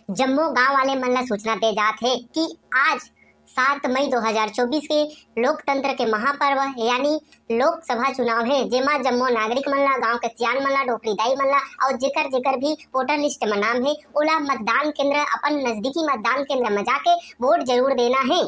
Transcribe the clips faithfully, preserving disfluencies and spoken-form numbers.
जम्मो गांव वाले मन ला सूचना दे जात हे कि आज सात मई दो हज़ार चौबीस के लोकतंत्र के महापर्व यानी लोकसभा चुनाव हे, जेमा जम्मो नागरिक मन ला, गांव के सियान मन ला, डोकरी दाई मन ला अउ जेकर जेकर भी वोटर लिस्ट म नाम हे, ओला मतदान केंद्र, अपन नजदीकी मतदान केंद्र म जाके वोट जरूर देना हे।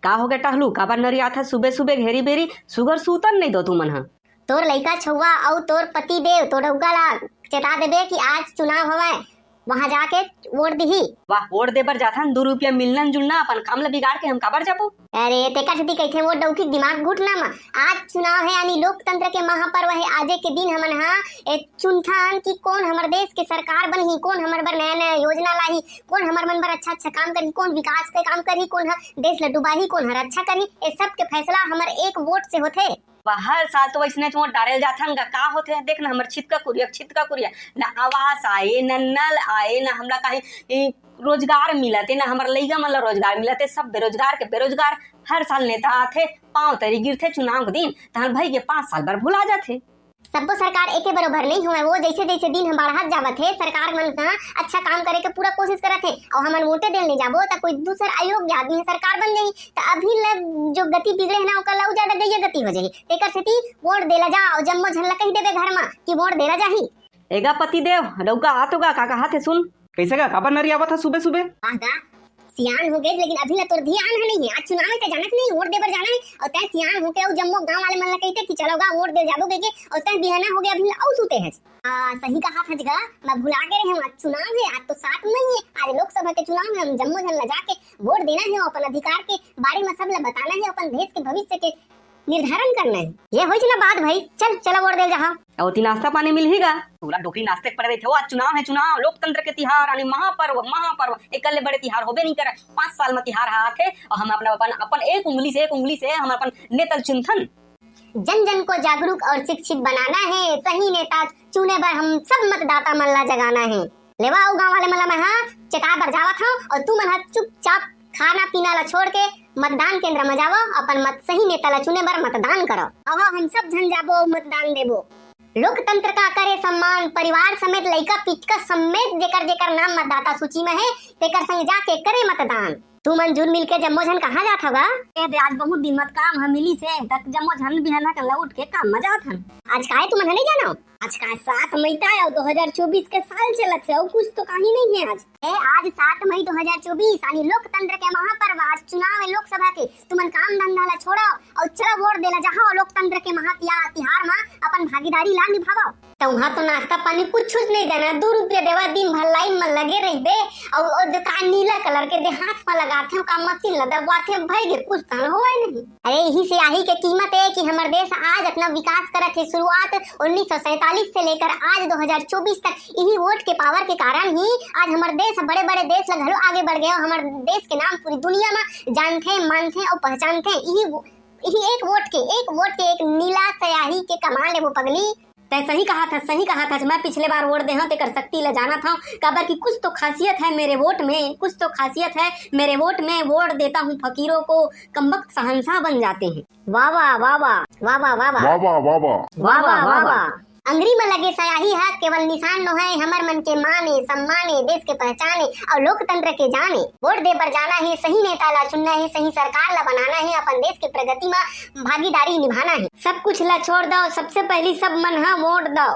का हो गे टहलू, काबर नरियाथस सुबे सुबे घेरी बेरी? सुघर सूतन नइ दो तुमन ह। तोर लइका छउवा अउ तोर पति देव तो डउका ला चेता देबे कि आज चुनाव हवय, वहां जाके वोट दिही। वाह, वोट दे बर जाथन, दू रुपया मिलना जुलना, अपन काम ला बिगाड़ के हम काबर जाबो? अरे, तेकर सेती कहिथे, वो डौकी के दिमाग घुटना म। आज चुनाव हे, यानी लोकतंत्र के महापर्व हे। आजे के दिन हमन ह ए चुनथन कि कोन हमर देश के सरकार बनही, कोन हमर बर नया नया योजना लाही, कोन हमर मन बर अच्छा अच्छा काम करही, कोन विकास के काम करही, कोन ह देश ला डुबाही, कोन ह रक्षा करही, ए सब के फैसला हमर एक वोट से होथे। हर साल तो वैसने वोट डारे जाथन गा, का होथे? देख ना, हमर छितका कुरिया, छितका कुरिया, ना आवास आए, ना नल आए, ना हमला कहीं, ई, रोजगार मिलत हे, ना हमर लइका मन ला रोजगार मिलत हे, सब बेरोजगार के बेरोजगार। हर साल नेता आथे, पांव तरी गिरथे चुनाव के दिन, तहन भई के पांच साल बर भुला जाथे। सब्बो सरकार एके बरोबर नइ होवय, वो जइसे जइसे दिन ह बाढ़त जावत हे, सरकार मन ह अच्छा काम करे के पूरा कोशिश करत हे, अउ हमन वोटे देल नइ जाबो, त कोई दूसर अयोग्य आदमी ह सरकार बन जाही, त अभी ले जो गति बिगड़े हे ना, ओकर ला अउ जादा गइया गति हो जाही। तेकर सेती वोट देला जा, अउ जम्मो झन ला कहि देबे घर म कि वोट देला जाही। एगा पति देव, डउका आतो गा, का कहाथे सुन। कइसे गा, काबर नरियावत ह सुबे सुबे? आह गा, सियान हो गे, लेकिन अभी ला तोर धियान ह नइ हे। आज चुनाव हे, तैं जानत नइ, वोट दे बर जाना हे, अउ तैं सियान होके अउ जम्मो गांव वाले मन ला कहिथे कि चलो गा, वोट दे जाबो कहिके, अउ तैं बिहाना हो गे, अभी ला अउ सुते हस। आ, सही कहाथस गा, मैं भुला गे रहेंव, आज चुनाव हे, आज तो सात मई हे, आज लोकसभा के चुनाव हे, हम जम्मो झन ला जाके वोट देना हे, अपन अधिकार के बारे में सब ला बताना हे, अपन देश के भविष्य के निर्धारण करना हे। ये होइच ना बात भई, चल, चला वोट दे जहाँ। अउ ओती नाश्ता पानी मिलही गा? पूरा डोकरी नाश्ते के पड़े रहिथे। ओ, आज चुनाव हे, चुनाव, लोकतंत्र के तिहार, यानी महापर्व, महापर्व। एकर ले बड़े तिहार होबे नइ करे। पांच साल म तिहार ह आथे, अउ हम अपन, अपन, अपन एक उंगली से, एक उंगली से हम अपन नेता ल चुनथन। जन जन को जागरूक और शिक्षित बनाना है, सही नेता चुने बर हम सब मतदाता मन ला जगाना है। लेवा, अउ गांव वाले मन ला मैं हा चेताए बर जावत हंव, अउ तुमन हा चुपचाप खाना पीना ला छोड़ के मतदान केंद्र म जावो, अपन मत सही नेता ला चुने बर मतदान करो। अहो, हम सब झन जाबो अउ मतदान देबो। लोकतंत्र का करे सम्मान, परिवार समेत लइका पिचका समेत जेकर जेकर नाम मतदाता सूची म हे, तेकर संग जाके करे मतदान। तुमन जुन मिलके जम्मो झन कहाँ जात हव गा? ए दे, आज बहुत दिन मत काम ह मिलिस हे, त जम्मो झन बिहनहा कन ला उठ के काम म जात हन। आज काय तुमन ह नइ जानव? आज का सात मई ताय अउ दो हज़ार चौबीस के साल चलत हे अउ कुछ तो काही नइ हे आज। ए, आज सात मई दो हज़ार चौबीस, यानी लोकतंत्र के महापर्व, आज चुनाव हे लोकसभा के। तुमन काम धंधा ला छोड़व अउ चला वोट देला जाहव, लोकतंत्र के महा तिया-, तिहार म अपन भागीदारी ला निभावव। त उहाँ तो नाश्ता पानी कुछुच नइ देना, दू रुपया देवा, दिन भर लाइन म लगे रहिबे, अउ, अउ जो का नीला कलर के दे हाथ म लगाथे, का मशीन ला दबवाथे, भई गे, कुछ तहन होवय नहीं। अरे, इही सियाही के कीमत ए कि हमर देश आज अतना विकास करत हे। शुरुआत उन्नीस सौ सैंतालीस से लेकर आज दो हज़ार चौबीस तक इही वोट के पावर के कारण ही आज हमर देश बड़े-बड़े देश ल घलो आगे बढ़ गए। हमर देश के नाम पूरी दुनिया म जानथे, मानथे अउ पहचानथे। इही वो-, इही एक वोट के, एक वोट के एक नीला सियाही के कमाल ए वो पगली। तैं सही कहाथस, सही कहाथस। मैं पिछले बार वोट दे हंव, तेकर शक्ति ल जानत हंव, काबर कि कुछ तो खासियत है मेरे वोट में, कुछ तो खासियत है मेरे वोट में। वोट देता हूँ फकीरों को, कमबख्त शहंशाह बन जाते हैं। वाह, वाह, वाह, वाह। वाह, वाह, वाह, वाह। वाह, वाह, वाह, वाह। वाह, वाह, वाह, वाह। अंगरी म लगे सयाही ह केवल निशान नोहय, हमर मन के मान ए, सम्मान ए, देश के पहचान ए अउ लोकतंत्र के जान ए। वोट दे बर जाना हे, सही नेता ला चुनना हे, सही सरकार ला बनाना हे, अपन देश के प्रगति म भागीदारी निभाना हे। सब कुछ ला छोड़ दव, सबसे पहली सब मन ह वोट दव।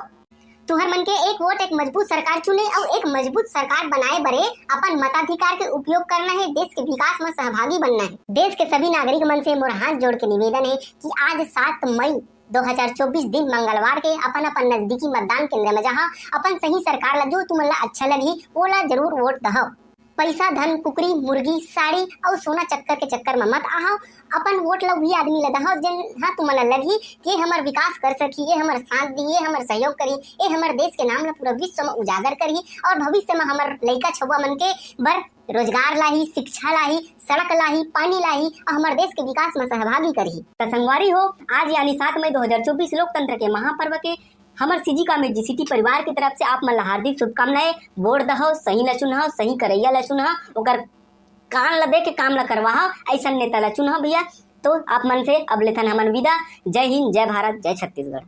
तुहर मन के एक वोट एक मजबूत सरकार चुने अउ एक मजबूत सरकार बनाए बरे अपन मताधिकार के उपयोग करना हे, देश के विकास म सहभागी बनना हे। देश के सभी नागरिक मन से मोर हाथ जोड़ के निवेदन हे कि आज सात मई दो हज़ार चौबीस दिन मंगलवार के अपन अपन नजदीकी मतदान केंद्र म जाहव, अपन सही सरकार ला, जो तुमन ला अच्छा लगही, ओला जरूर वोट दहव। पइसा, धन, कुकरी, मुर्गी, साड़ी अउ सोना चक्कर के चक्कर म मत आहव। अपन वोट ला उही आदमी ला दहव, जेन ह तुमन ला लगही कि ये हमर विकास कर सकही, ये हमर साथ दी, ये हमर सहयोग करही, ये हमर देश के नाम ला पूरा विश्व म उजागर करही अउ भविष्य म हमर लइका छउवा मन के बर रोजगार लाही, शिक्षा लाही, सड़क लाही, पानी लाही अउ हमर देश के विकास म सहभागी करही। त संगवारी हो, आज यानी सात मई दो हज़ार चौबीस लोकतंत्र के महापर्व के हमर सिजी कॉमेडी सिटी परिवार की तरफ से आप मन ला हार्दिक शुभकामनाएं। वोट दहव, सही ला चुनहव, सही करइया ला चुनहव, ओकर कान ला दे के काम ला करवाहव, अइसन नेता ला चुनहव भैया। तो आप मन से अब लेथन हमन विदा। जय हिंद, जय भारत, जय छत्तीसगढ़।